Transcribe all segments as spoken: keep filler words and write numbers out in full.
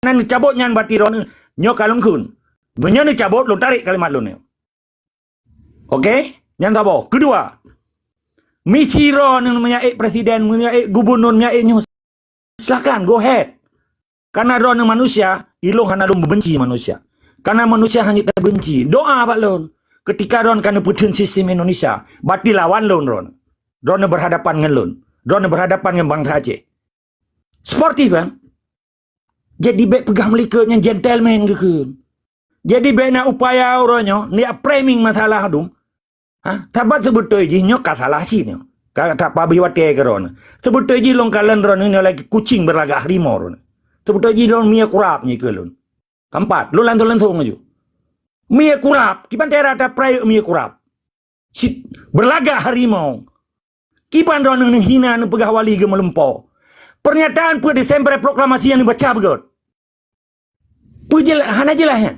hana neucabot nyan, berarti droeneuh nyoe ka lôn kheun. Meunyoe neucabot, lôn tarek kalimat lôn nyoe. Oke? Nyan saboh. Kedua, misi droeneuh meunyoe ék presiden, meunyoe ék gubunur, meunyoe ék nyoe, silakan, go ahead. Karena droeneuh manusia, ilôn hana lôn membenci manusia. Karena manusia hanya terbenci. Doa bak lôn. Ketika droeneuh ka neupeutheun sistem Indonesia, berarti lawan lôn droeneuh. Droeneuh berhadapan ngon lôn. Droeneuh berhadapan ngon bangsa Aceh. Sportif, kan? Jadi, bék peugah meulikot nyan gentleman geukheun. Jadi, bék na upaya uroe nyoe, niat framing masalah dum. Ha? Saban seubeutôi jih nyoe ka salah cit nyoe. Ka tapabeuh watée keu droeneuh. Seubeutôi jih lôn kalon droeneuh nyoe lagée kucing beulagak harimau droeneuh. Seubeutôi jih lôn mie kurab nyoe keu lôn. Keempat, lôn langsung-langsung aju. Mie kurab, kiban cara taprayek mie kurab. Cit, beulagak harimau. Kiban droeneuh neuhina neupeugah wali geumeulumpo. Pernyataan peuet Desember proklamasi nyang neubaca beugét. Peujela-, hana jeulaih nyan.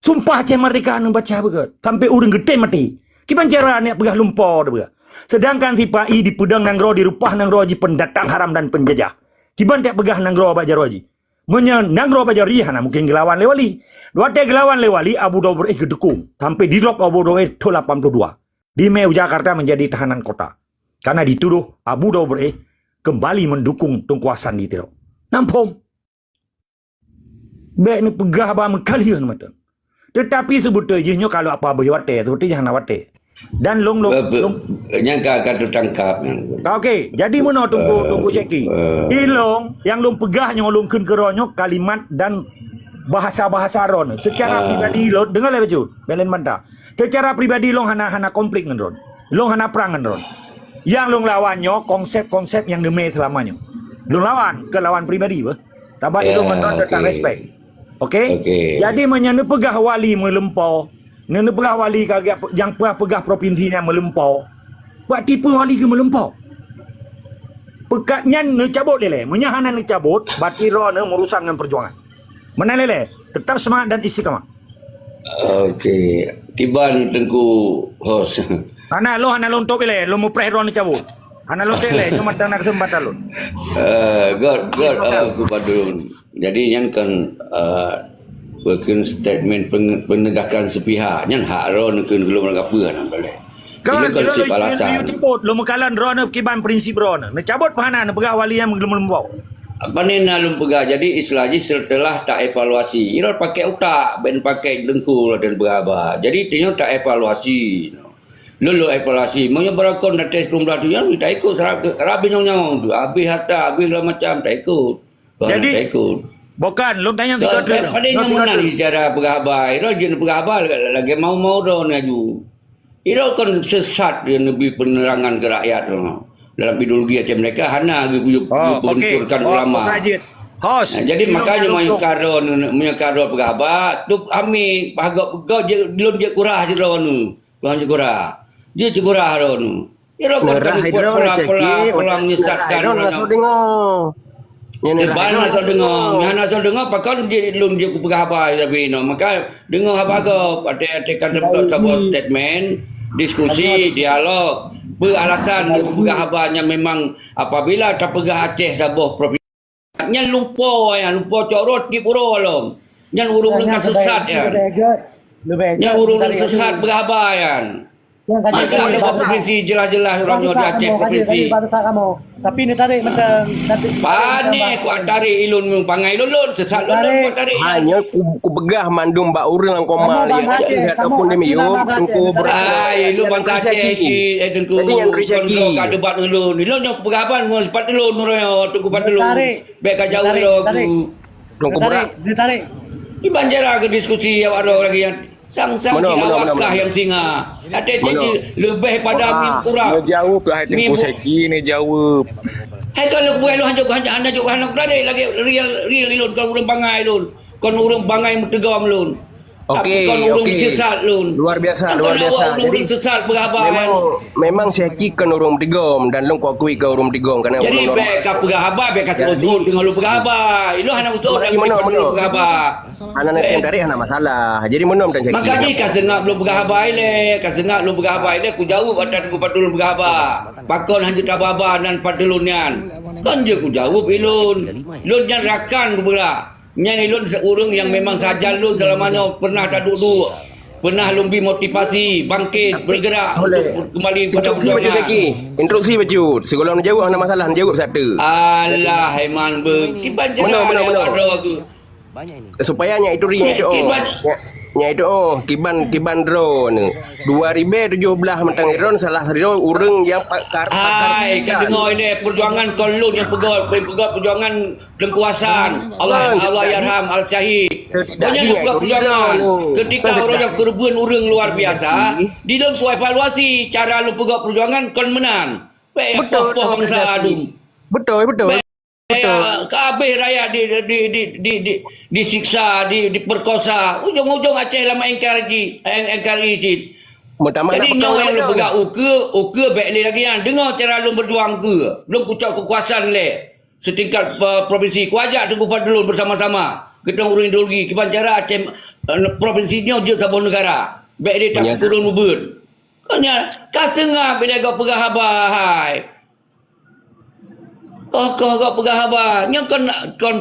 Sumpah Aceh Merdeka neubaca beugét. Sampai ureuëng geutem maté. Kiban cara neuk peugah lumpo teupeugah. Sedangkan sipa-i dipeudong nanggroe, dirupah nanggroe jih pendatang haram dan penjajah. Kiban teuk peugah nanggroe bak jaroe jih. Meunyoe nanggroe bak jaroe jih hana mungkin geulawan lé wali. Watée geulawan lé wali, Abu Dawud Bereh geudukung. Sampai didrop Abu Dawud Bereh tahun lapan puluh dua. Di Mei Jakarta menjadi tahanan kota. Karena dituduh Abu Dawud Bereh kembali mendukung Teungku Hasan di Tiro. Nampom. Bék neupeugah haba meukalieun mantong. Teutapi seubeutôi jih nyoe kalau apa beuh watée, seubeutôi jih hana watée. Dan lôn, lôn, Be-, be-, lôn nyang ka, ka teutangkap nyan. Ka oke, jadi meunoe Teungku, Eh, Teungku Syeki. Eh. Ilôn nyang lôn peugah nyoe lôn kheun keudroe nyoe kalimat dan bahasa-bahasa droeneuh. Secara Ah. pribadi lôn, deungoe lé bacut, Belen Banta. Secara pribadi lôn hana, hana konflik ngon droeneuh. Lôn hana prang ngon droeneuh. Nyang lôn lawan nyoe konsep-konsep nyang deumé seulama nyoe. Lôn lawan, keu lawan pribadi beuh. Sabab ilôn ngon droeneuh tetap respect. Oke? Oke. Jadi meunyoe neupeugah wali meulumpo, neu-, neupeugah wali ka, nyang peugah, peugah provinsi nyan meulumpo, bak tipu wali keu meulumpo. Peukat nyan neucabot lé lé. Meunyoe hana neucabot, berarti droeneuh meurusan ngon perjuangan. Meunan lé lé, tetap semangat dan istiqamah. Oke. Kiban Teungku host. Hana lôn, hana lôn top ilée, lôn mupreh droeneuh cabot. Hana lôn tek ilée, nyoe mantong na keuseumpatan lôn. Eh, God, God, Silakan. Apa kepada lôn. Jadi, nyan kan, eh, bukon statement peng-, penegakan sepihak. Nyan hak droeneuh keu lôn lagak peue hana boleh. Kan, ini kan lôn, cit lôn, balasan. Lôn, lôn meukalon droeneuh kiban prinsip droeneuh. Neucabot peuhana, neupeugah wali nyang geuleumbau. Pane na lôn peugah, jadi istilah jih setelah ta evaluasi. Ira pakai utak, ben pakai dengkul dan beuraba. Jadi, tanyoe ta evaluasi. Lôn lôn evaluasi. Meunyoe beurokon atas dua belas tujuan, ta ikut serap, serap bingung nyawong tu. Habis harta, habis segala macam, ta ikut. Tuhan Jadi, ta ikut. Bukan, lôn tanya tiga tu. Pada nyang menang cara peugah haba. Ira jeuet peugah haba lagèe mau-mau droe laju. Ira kon sesat dia neubri penerangan keu rakyat tu. Dalam ideologi Aceh Merdeka hana geuyue, oh, geuyue penghancurkan ulama. Nah, jadi makanya meunyoe karo, meunyoe karo peugah haba, tu kami pagoe-pagoe je, lôn jeuet kurah sidroe nu. Tuhan jeuet kurah. Jeuet kurah droe nu. Ira kon menyesatkan. Nyan hana soe deungoe. Nyan hana soe deungoe, pakon jih lôn jeuet kupeugah haba sabe inoe. Maka deungoe haba gob, até-até ka teupeutôt saboh statement, diskusi, dialog. Peue alasan kupeugah haba nyan memang apabila tapeugah Aceh saboh provinsi, nyan lumpo, nyan lumpo cok rot di pura lom. Nyan ureueng-ureueng ka sesat nyan. Nyan ureueng-ureueng sesat peugah haba nyan. Masa ada provinsi jelas-jelas ureueng nyoe di Aceh provinsi. Tapi ni tarik mantong, tarik. Pane kuat tarik ilôn bangai lôn, lôn sesat lôn, lôn kuat tarik. Hanya ku, kupeugah mandum bak ureueng lam koma lihat ataupun di miyueb, Teungku berat. Ai, ilôn bansa Aceh cit, eh, Teungku. Jadi nyan rezeki. Kon ka debat ngon lôn. Ilôn nyoe kupeugah haba ngon sipat lôn, ureueng nyoe, Teungku pat lôn. Bèk ka jauh lôn. Teungku berat. Di banjara ke diskusi awak droe lagi nyan. Sang-sang awak kah nyang singa. Até cit leubeh pada mim kurang. Neujaweueb tu hai Teungku Seki, neujaweueb. Hai kalau buai lôn hanjeuet, hanjeuet, hanjeuet, hanjeuet, lagèe real, real ilôn kon ureueng bangai lôn. Kon ureueng bangai meuteugom lôn. Oke, oke. Tapi kon ureueng sesat lôn. Luar biasa, luar biasa. Jadi, ureueng sesat peugah haba memang, memang Seki kon ureueng meuteugom dan lôn kuakui kon ureueng meuteugom kerana jadi bèk ka peugah haba, bèk ka seuôt-seuôt deungon lôn peugah haba. Ilôn hana seuôt deungon lôn peugah haba. Hana neutem tarek hana masalah. Jadi meunoe dan Seki. Maka jih ka seungap lôn peugah haba ilèe, ka seungap lôn peugah haba ilèe, kujaweueb ata Teungku Fadlun peugah haba. Pakon hanjeuet haba-haba nan Fadlun nyan. Kon jeuet kujaweueb ilôn. Lôn nyan rakan kupeugah. Nyan ulôn se-, ureuëng nyang memang sajan lôn seulama nyoe pernah taduek-duek, pernah lôn bi motivasi, bangkit, bergerak untuk kembali pada perjuangan. Instruksi bacut. Sigohlom neujaweueb hana masalah, neujaweueb satu. Alah, Iman be-, kiban cara lewat droe geuh. Supaya nyak ituri, nyak itu, oh. Nyak, nyak itu, oh, kiban, kiban droe ni. Dua ribu tujuh belas mantong droe salah droe ureuëng nyang pakar, pakar. Hai, ka deungoe ilée, perjuangan kon lôn nyang peugöt, peugöt perjuangan Teungku Hasan, Allah, Allah yarham al-syahid. Banyak juga perjuangan. Ketika orang yang keureubeuen ureuëng luar biasa, di dalam ku evaluasi cara lôn peugöt perjuangan kon meunan. Betul, poh bangsa tu. Betul, betul. Betul. Ka habéh rakyat di, di, di, di, di, disiksa, di, diperkosa. Ujung-ujung Aceh lam N K R I, N K R I cit. Jadi nyoe nyang lôn peugah ukeue, ukeue bék lé lagée nyan. Deungoe cara lôn berjuang ukeue. Lôn kucok kekuasaan lé. Setingkat, eh, provinsi, kuajak Teungku Fadlun bersama-sama. Geutanyoe ureuëng ideologi, kiban cara Aceh, eh, provinsi nyoe jeuet saboh negara. Bék lé tapeurun mubeut. Kon nyan, ka seungab bila gob peugah haba, hai. Koh-koh gob peugah haba. Nyoe kon, kon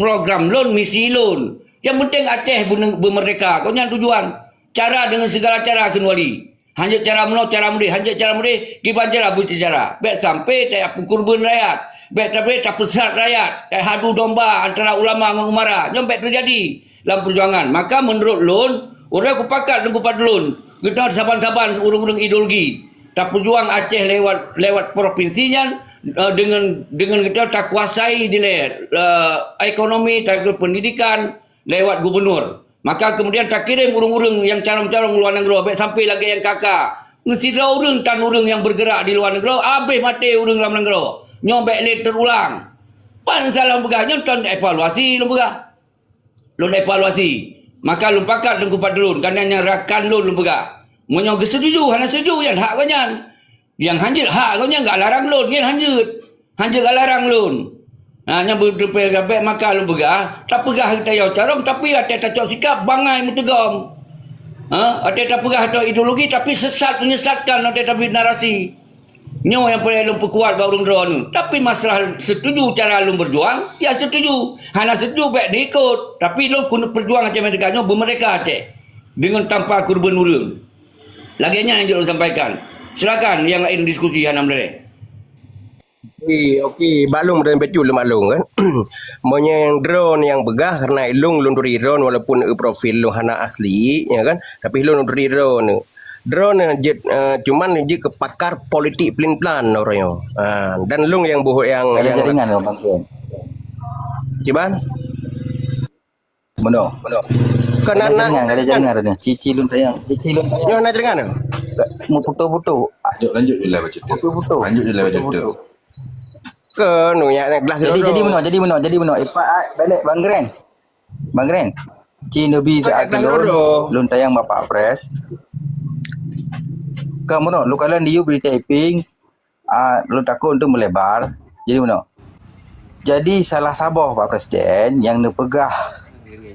program lôn, misi lôn. Nyang penting Aceh beune-, beumerdeka. Kon nyan tujuan. Cara, dengan segala cara kheun wali. Hanjeuet cara meunoe, cara meudeh, hanjeuet cara meudeh, kiban cara beucara. Bék sampai tapeukeureubeuen rakyat. Bék sampai tapeusat rakyat, tahadu domba antara ulama ngon umara. Nyoe bék teujadi lam peujuangan. Maka meunurot lôn, uroe kupakat Teungku Fadlun, geutanyoe saban-saban ureuëng-ureuëng ideologi, tapeujuang Aceh lewat, lewat provinsi nyan, eh, dengan, dengan geutanyoe takuasai dilée, eh, ekonomi, takuasai pendidikan lewat gubernur. Maka kemudian takirém ureuëng-ureuëng nyang carông-carông luwa nanggroe, bék sampai lagée nyang ka-ka. Meusidroe ureuëng tan ureuëng nyang bergerak di luwa nanggroe, habéh maté ureuëng lam nanggroe. Nyoe bék lé teurulang. Pan salah lôn peugah, nyoe kon evaluasi lôn peugah. Lôn evaluasi. Maka lôn pakat Teungku Fadlun, karena nyan rakan lôn, lôn peugah. Meunyoe geusetuju, hana setuju, nyan hak gobnyan. Nyang hanjeuet hak gobnyan, gak larang lôn, nyan hanjeuet. Hanjeuet gak larang lôn. Ha, nyang beuteupeue gabék maka lôn peugah, tapeugah geutanyoe carông, tapi watée tacok sikap bangai meuteugom. Ha, watée tapeugah atau ideologi, tapi sesat, menyesatkan watée tabri narasi. Nyoe nyang peureulée lôn peukuat bak ureuëng droeneuh. Tapi masalah setuju cara lôn berjuang, ya setuju. Hana setuju, bék diikot. Tapi lôn keuneuk peujuang Aceh Merdeka nyoe, beumerdeka Aceh. Dengan tanpa keureubeuen ureuëng. Lagée nyan nyang jeuet lôn sampaikan. Silakan nyang laén diskusi hana meudaleh. Okey, okey. Bak lôn meudan bacut lôn bak lôn kan. Meunyoe droeneuh nyang peugah, karena lôn, lôn turi droeneuh walaupun, eh, profil lôn hana asli, ya kan. Tapi lôn, lôn turi droeneuh. Droeneuh jeuet, eh, cuman jeuet keu pakar politik pelin-pelan droeneuh. Ha, dan lôn nyang boh nyang, nyang jaringan lôn bangkén. Kiban? Meunoe, meunoe. Kon na, na jaringan, na jaringan dah ni. Cici lôn tayang, cici lôn tayang. Nyoe na jaringan tu? Meuputoh-putoh. Lanjut, lanjut je lah baca tu. Putoh-putoh. Lanjut je lah baca tu. Putoh-putoh. Ke nu ya, gelas dulu. Jadi, jadi meunoe, jadi meunoe, jadi meunoe. Ipak, ah, balik Bang Gren. Bang Gren. Ci neubi saat lôn, lôn tayang Bapak Pres. Ka meunoe, lôn kalon di U B T I Ping. Ah, lôn takot untuk melebar. Jadi meunoe. Jadi salah saboh Pak Presiden nyang neupeugah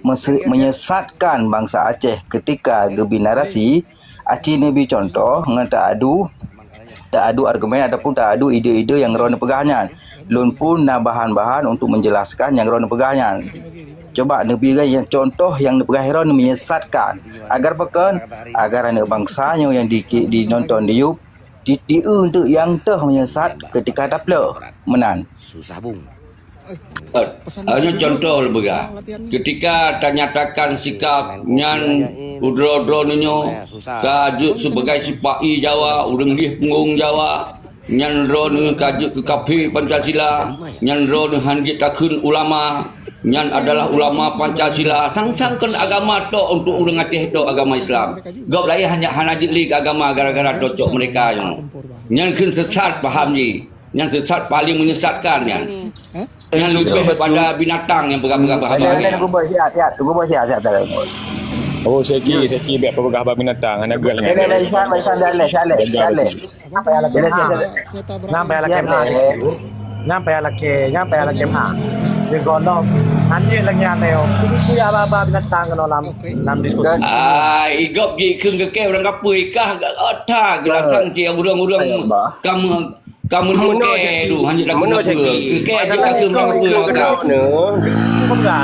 mese-, menyesatkan bansa Aceh ketika geubi narasi, aci neubi contoh ngon taadu, taadu argumen ataupun taadu ide-ide nyang droe neupeugah nyan. Lôn pun na bahan-bahan untuk menjelaskan nyang droe neupeugah nyan. Coba neubi contoh nyang neupeugah droe menyesatkan. Agar pakon? Agar aneuk bansa nyoe nyang di, dinonton di YouTube Di, di eu untuk nyang teuh menyesat ketika taplôh meunan. Susah bung. Hanya contoh lôn peugah. Ketika tanyatakan sikap nyan, udroe-droe nyoe ka jeuet sebagai sipa-i Jawa, ureuëng lieh punggong Jawa, nyan droeneuh ka jeuet keu kafé Pancasila, nyan droeneuh han jeuet takheun ulama, Nyan adalah ulama Pancasila, sang-sang kon agama tok untuk ureuëng Aceh tok agama Islam. Gob laén hana, hana jeuet lé keu agama gara-gara tocok mereka nyoe. Nyan kheun sesat paham jih. Nyan sesat paling menyesatkan nyan. Nyan leubeh pada binatang nyang peugah-peugah bahasa. Tunggu boh siap, siap. Tunggu boh siap, siap, siap. Oh, seki, seki biar peugah bah binatang. Hana gel nyan. Baisan, baisan, siap lé, siap lé, siap lé. Nyang payah lakée ma. Nyang payah lakée ma. Nyang payah lakée, nyang payah lakée ma. Di gohlom. Hana lagée nyan lé. Peue ya ba-ba binatang keunoe lam, lam diskusi. Ah, i gob jikheun keu kée ureuëng kapeue ikah, otak geulasang cit ureuëng-ureueueng kamu, kamu meunoe tu hana takheun kapeue. Kée jikheun ureuëng kapeue maka. Peugah.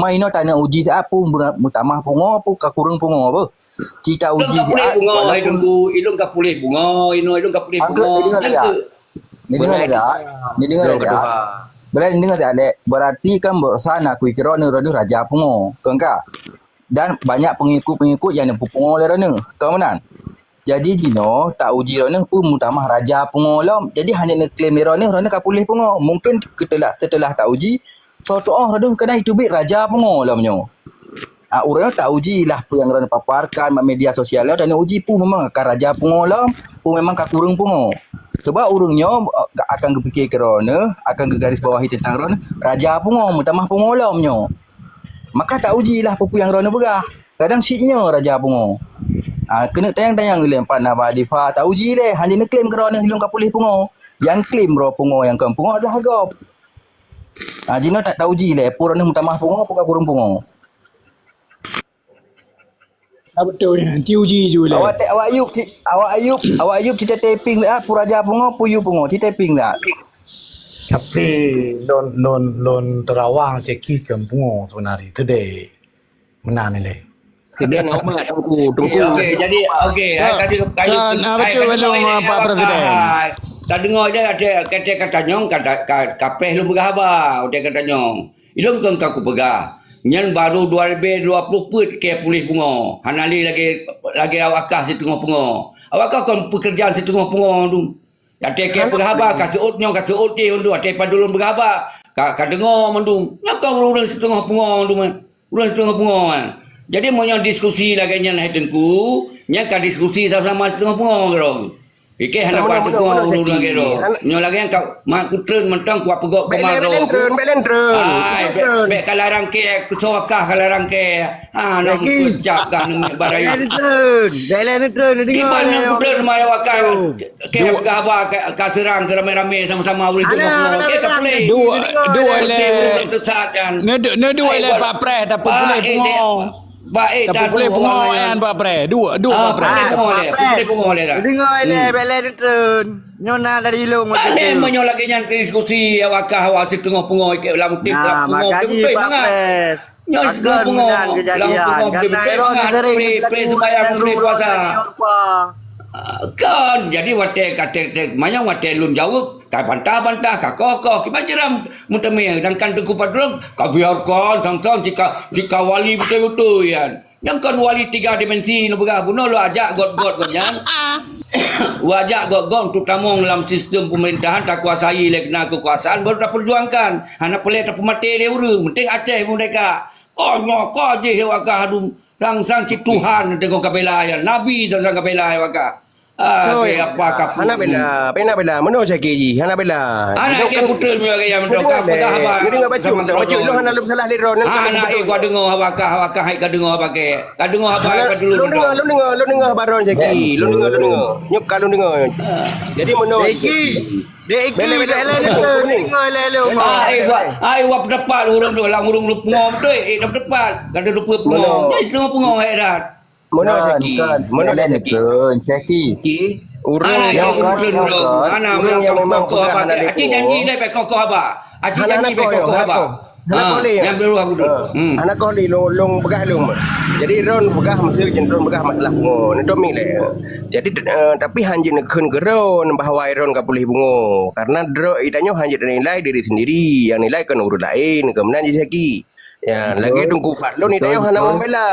Cuma inoe taneuk uji siat pun meutamah pungo pun ka kureueng pungo beuh. Ci ta uji siat. Ilôn ka puléh bunga, ilôn ka puléh bunga, inoe ilôn ka puléh bunga. Angkat dia lihat. Ni dengar lé, Zak. Ni dengar lé, Zak. Beurati ni dengar, Zak, lé. Beurati kan beurusaha nakui keu droeneuh, droeneuh raja pungo. Kon ka? Dan banyak pengikut-pengikut nyang neupeupungo lé droeneuh. Kon meunan? Jadi jinoe tauji droeneuh peue meutamah raja pungo lom. Jadi hana neuklaim lé droeneuh, droeneuh ka puléh pungo. Mungken keuteulah, seuteulah tauji, soe tuoh droeneuh kadang jiteubiet raja pungo lom nyoe. Ah, ureueng nyoe tauji lah peue nyang droeneuh paparkan bak media sosial nyoe, dan uji peue memang ka raja pungo lom, peue memang ka kureueng pungo. Sebab ureueng nyoe, eh, akan geupike keu droeneuh, akan geugaris bawahi teuntang droeneuh, raja pungo, meutamah pungo lom nyoe. Maka tauji lah peue-peue nyang droeneuh peugah. Kadang cit nyoe raja pungo. Ah, keuneuk tanyong-tanyong lé Pak Naba Difa, tauji lé, hana neuklaim keu droeneuh lôn ka puléh pungo. Nyang klaim droe pungo nyang kon pungo adalah gob. Ah, jinoe tak tauji lé, peue droeneuh meutamah pungo, peue ka kureueng pungo. Ah, beutôi, nanti uji ju lé. Awak te-, awak yub ci-, awak yub, awak yub cita taping, ah, peue raja pungo, peue yub pungo, cita taping dah. Tapi lôn, lôn, lôn teurawang caki kon pungo sebenarnya. Teude. Meunan ilée. Kemudian hormat Teungku, Teungku. Okey, okey. Jadi, okey, hai, tadi, tadi, kan, ah, hai, betul, tadi belum, dengar Pak awak Presiden. Hai. Tadeungoe je kata, kata, kata nyong, kata, ka, ka preh lôn peugah haba, kata, kata nyong. Ilôn kon ka kupeugah. Nyan baru dua ribu dua puluh peuet keu puléh pungo. Hana lé lagée, lagée awak kah siteungoh pungo. Awak kah kon peukeurjaan siteungoh pungo tu. Watée keu peugah haba, ka seuôt nyoe, ka seuôt jih, untuk watée padub lôn peugah haba, ka, ka deungoe mandum. Nyoe kon ureuëng siteungoh pungo mandum, eh. Ureuëng siteungoh pungo, eh. Jadi, meunyoe diskusi lagée nyan hai Teungku, nyan ka diskusi sama-sama siteungoh pungo keudroe. Pike hana kuat deungoe ureuëng lagée droe. Nyoe lagée nyan ka mat kutreun mantong kuat peugok keumah droe. Belen treun, belen treun. Ai, bek, bek ka larang kée, keusoe kah ka larang kée. Ha, nang peucap kah neumik barang. Belen treun, belen treun, deungoe. Kiban nang kutreun maya wakah. Keu peugah haba ka, ka seurang keu ramé-ramé sama-sama ureuëng tu. Hana, hana, hana. Dua, dua lé. Sesat kan. Neudu-, neudu lé Pak Preh, tapi puléh pungo. Baik, tapi puléh pungo nyan Pak Preh. Dua, dua Pak Preh. Puléh pungo lé. Puléh pungo lé dah. Deungoe lé, bek lé treun. Nyoe na dari ilong. Meunyoe lagée nyan diskusi awak kah awak siteungoh pungo ikek lam tim pungo. Makajih Pak Preh. Nyoe siteungoh pungo. Lam pungo. Karena Aaron sering preh sembahyang, preh puasa. Ah, kan, jadi watée katek-tek manyang watée lôn jaweueb, ka bantah-bantah, ka koh-koh, kiban ceuram meuteumé, sedangkan Teungku Fadlon ka biarkan sang-sang jika, jika wali beutôi-beutôi nyan. Nyang kon wali tiga dimensi lôn peugah bunoe lôn ajak got-got gobnyan. Lôn ajak got-got untuk tamong lam sistem pemerintahan, takuasai lé keunan keukuasaan, baru taperjuangkan. Hana peureulée tapeumaté lé ureuëng, penting Aceh meurdeka. Koh nyoe, koh jih wakah adum. Sang-sang cit Tuhan teungoh kabela nyan, Nabi sang-sang kabela wakah. Ah, apa ka hana bela, bela, bela. Meunoe sakét jih, hana bela. Hana ke putra meunyoe gaya meudoka peugah haba. Jadi enggak bacut, bacut. Lu hana lom salah lé droe. Hana, eh, ka deungoe haba kah, haba kah, hai ka deungoe haba ke. Ka deungoe haba ka dulu. Lôn deungoe, lôn deungoe, lôn deungoe haba droe sakét. Lôn deungoe, lôn deungoe. Nyuk ka lôn deungoe. Jadi meunoe sakét. Dek Iki, bela, bela, bela, bela, bela, bela. Ai, wak, ai, wak pendapat ureuëng tu, lam ureuëng tu pungo beutôi, eh, dah pendapat. Kada lupa pungo. Jadi setengah pungo, hai dah. Meunoe sakét. Meunoe sakét. Ureuëng yang, ureuëng yang memang kokoh haba. Aci janji deh bek kokoh haba. Aci janji bek kokoh haba. Hana koh lé. Nyang dulu aku tu. Hana koh lé, lôn, lôn peugah lôn. Jadi, droen peugah, meusti jeuet droen peugah masalah pungo. Neutomi lé. Jadi, eh, tapi hanjeuet neukheun keu droen bahwa droen ka puléh pungo. Karena droen, geutanyoe hanjeuet nilai diri sendiri. Yang nilai kan ureuëng laén, keumeunang jih sakét. Ya, lagée Teungku Fadlon ni, geutanyoe hana membela,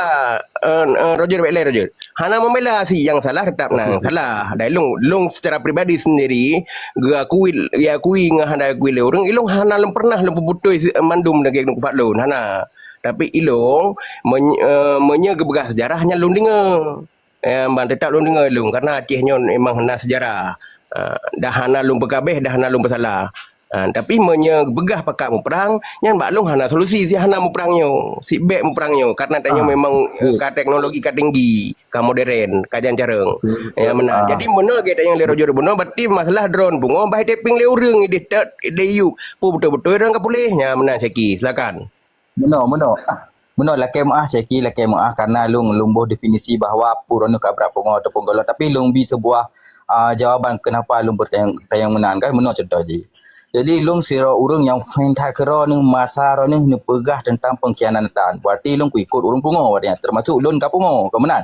eh, eh, Roger, bek lé Roger. Hana membela si yang salah, tetap nang salah. Dai lôn, lôn secara pribadi sendiri, geukui, geukui ngon hana geukui lé ureuëng, ilong hana lôn pernah lôn peuputôi si, mandum lagée Teungku Fadlon, hana. Tapi ilong, meny-, eh, meunyoe geupeugah sejarah nyan lôn deungoe. Eh, ban tetap lôn deungoe lôn, karena Aceh nyoe memang hana sejarah. Ah, dah hana lôn peukabeh, dah hana lôn peusalah. Ah, tapi meunyoe peugah pakat muprang, nyan bak lôn hana solusi, si hana muprang nyoe, si bék muprang nyoe, karena tanyoe memang, eh, ka teknologi ka tinggi, ka modern, ka jancareng. Ya, meunan. Jadi meunoe gét tanyoe lé Roger bunoe, berarti masalah droen pungo bah taping lé ureuëng ideh tet, ideh yup. Peue beutôi-beutôi droen ka puléh? Ya, meunan Syeki, silakan. Meunoe, meunoe. Ah, meunoe lakée meuáh, Syeki, lakée meuáh, karena lôn, lôn boh definisi bahwa peue droeneuh ka brat pungo ataupun gohlom. Tapi lôn bi sebuah, ah, jawaban kenapa lôn bertanya, tanya meunan, kan? Meunoe contoh jih. Jadi, lôn sidroe ureuëng nyang fan that keu droeneuh masa droeneuh neupeugah tentang pengkhianatan. Berarti lôn kuikot ureuëng pungo, berarti nyan termasuk lôn ka pungo, kon meunan.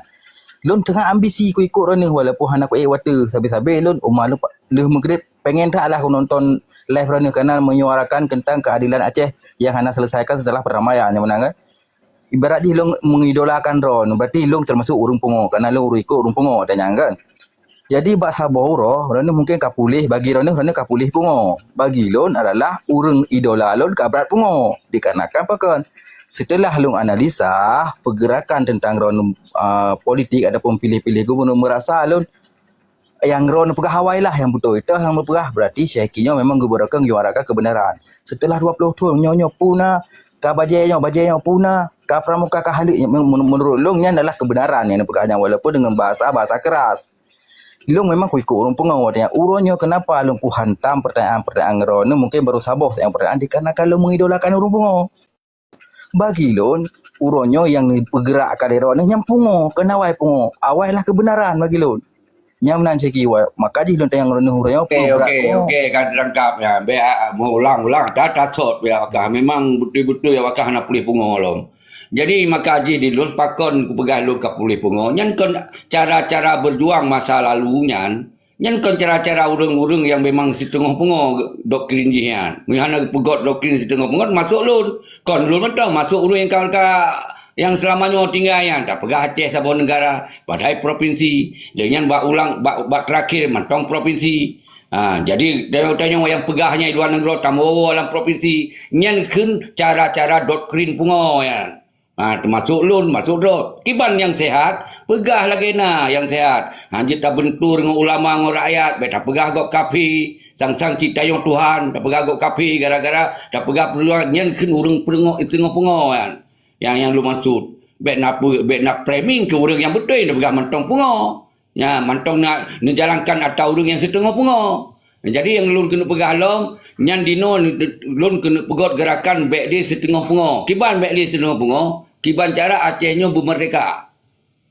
Lôn teungoh ambisi kuikot droeneuh walaupun hana kuék watée, sabe-sabe lôn, uma lôn pa-, lheueh meugrib, pengen that lah nonton live droeneuh karena menyuarakan tentang keadilan Aceh yang hana selesaikan setelah perdamaian, nyang meunan kan. Ibarat jih lôn mengidolakan droeneuh, berarti lôn termasuk ureuëng pungo karena lôn ureuëng ikot ureuëng pungo, tanyang kan. Jadi bak saboh uroe, droeneuh mungkin ka puléh, bagi droeneuh, droeneuh ka puléh pungo. Bagi lôn adalah ureuëng idola lôn ka brat pungo. Dikarenakan pakon? Setelah lôn analisa pergerakan tentang droeneuh, ah, politik ataupun pilih-pilih gubernur, merasa lôn nyang droeneuh peugah awai lah nyang beutôi. Teuh nyang meupeugah, berarti Syekh nyoe memang geubeurokon menyuarakan kebenaran. Setelah dua puluh thon, nyoe-nyoe puna, ka bajée nyoe, bajée nyoe puna, ka pramuka ka haleuk, men-, men-, menurut lôn nyan adalah kebenaran nyang neupeugah nyan walaupun dengan bahasa-bahasa keras. Lôn memang kuikot ureuëng pungo watée nyan. Uroe nyoe kenapa lôn kuhantam pertanyaan-pertanyaan droeneuh, mungkin baru saboh nyang pertanyaan dikarenakan lôn mengidolakan ureuëng pungo. Bagi lôn, uroe nyoe nyang peugeurak ka droeneuh nyan pungo, keuneuk awai pungo. Awai lah kebenaran bagi lôn. Nyang meunan siki wa-, maka jih lôn tanyong droeneuh uroe nyoe Okey, peugeurak okey, pungo. Okey, ka tangkap ya. Be, ah, meuulang-ulang, dah tasot ya, wakah. Memang beutôi-beutôi ya, wakah hana puléh pungo lom. Jadi, maka jih di lôn pakon kupeugah lôn ka puléh pungo. Nyan kon cara-cara berjuang masa lalu nyan. Nyan kon cara-cara ureuëng-ureuëng nyang memang siteungoh pungo doktrin jih nyan. Meunyo hana geupeugét doktrin siteungoh pungo, masôk lôn. Kon lôn mantong masôk ureuëng nyang ka, ka, nyang seulama nyoe tinggai nyan. Tapeugah Aceh saboh neugara, padahai propinsi. Lheueh nyan bak ulang, bak, bak teurakhir mantong propinsi. Ha, jadi, tanyong-tanyong nyang peugah nyan di luwa nanggroe, tamuwoe lam propinsi. Nyan kheun cara-cara doktrin pungo nyan. Ha, teumasôk lôn, masôk droe. Kiban nyang seuhat, peugah lagée na nyang seuhat. Ha, jeuet tabeuntur ngon ulama, ngon rakyat, bék tapeugah gob kafé. Sang-sang cit tanyoe Tuhan, tapeugah gob kafé gara-gara tapeugah peuluang nyan kheun ureuëng peungoh, siteungoh pungo nyan. Nyang, nyang lôn maksud. Bék na peu-, bék na framing keu ureuëng nyang beutôi, tapeugah mantong pungo. Nyan, mantong na, neujalankan atra ureuëng nyang siteungoh pungo. Jadi, nyang lôn keuneuk peugah lom, nyan dinoe lôn keuneuk peugét gerakan bék lé siteungoh pungo. Kiban bék lé siteungoh pungo, kiban cara Aceh nyoe beumeurdeka.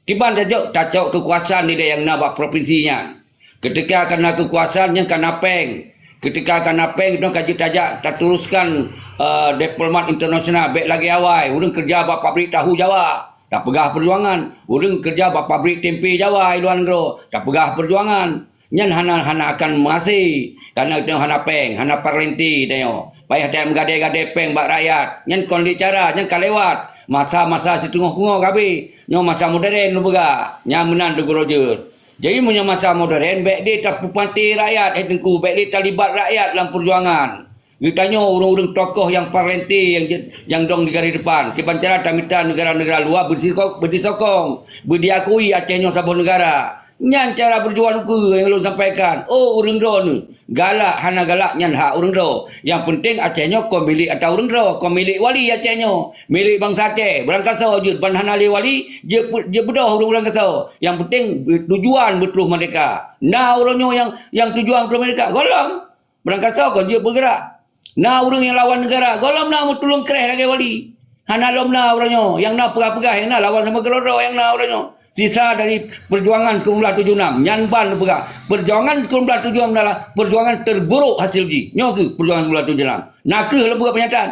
Kiban tacok, tacok keukuasaan ilée nyang na bak propinsi nyan. Keuteuka ka na keukuasaan, nyan ka na péng. Keuteuka ka na péng, nyan ka jeuet tajak tateruskan, eh, diplomat internasional bék lagée awai. Ureuëng keureuja bak pabrik tahu Jawa, tapeugah peujuangan. Ureuëng keureuja bak pabrik tempe Jawa i luwa nanggroe, tapeugah peujuangan. Nyan hana, hana akan meuhase, karena tanyoe hana péng, hana parlente tanyoe. Payah tajak meugadée-gadée péng bak rakyat. Nyan kon lé cara, nyan ka lewat. Masa-masa siteungoh pungo ka abéh. Nyoe masa modern lôn peugah. Nyan meunan Teungku Roger. Jadi, meunyoe masa modern, bék lé tapeumaté rakyat, hai Teungku, bék lé talibat rakyat lam peujuangan. Geutanyoe ureuëng-ureuëng tokoh nyang parlente nyang je-, nyang dong di garis depan. Kiban cara tamita neugara-neugara luwa beudisoko-, beudisokong, beudiakui Aceh nyoe saboh neugara. Nyan cara peujuangan ukeue nyang lôn sampaikan. Oh, ureuëng droeneuh, galak hana galak nyan hak ureuëng droe. Nyang peunteng Aceh nyoe kon milék atra ureuëng droe, kon milék wali Aceh nyoe. Milék bansa Aceh, beurangkasoe jeuet ban hana lé wali, jeuet peu-, jeuet beudôh ureuëng beurangkasoe. Nyang peunteng tujuan beutroh merdeka. Na uroe nyoe nyang, nyang tujuan beutroh merdeka, gohlom. Beurangkasoe kon jeuet beugeurak. Na ureuëng nyang lawan neugara, gohlom na meutulông kréh lagée wali. Hana lom na uroe nyoe, nyang na peugah-peugah, nyang na lawan sama keudroe-droe nyang na uroe nyoe. Sisa dari peujuangan sikureueng blaih tujoh nam, nyan ban peugah. Peujuangan sikureueng blaih tujoh nam adalah peujuangan terburuk hasil jih. Nyoe kheueh peujuangan sikureueng blaih tujoh nam. Na kheueh lôn peugah peunyataan.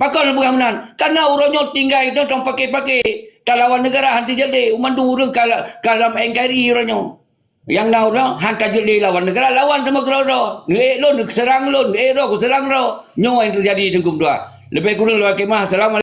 Pakon lôn peugah meunan? Karena uroe nyoe tinggai nyoe tong paké-paké. Talawan neugara han teujalde, mandum ureuëng ka la-, ka lam N K R I uroe nyoe. Nyang na uroe nyoe, han tajeuet lé lawan neugara, lawan sama keudroe-droe. Neuék lôn, neuseurang lôn, neuék droe, kuseurang droe. Nyoe nyang teujadi di Teungku meutuah. Leubeh kureueng lôn akhé meuah. Assalamualaikum.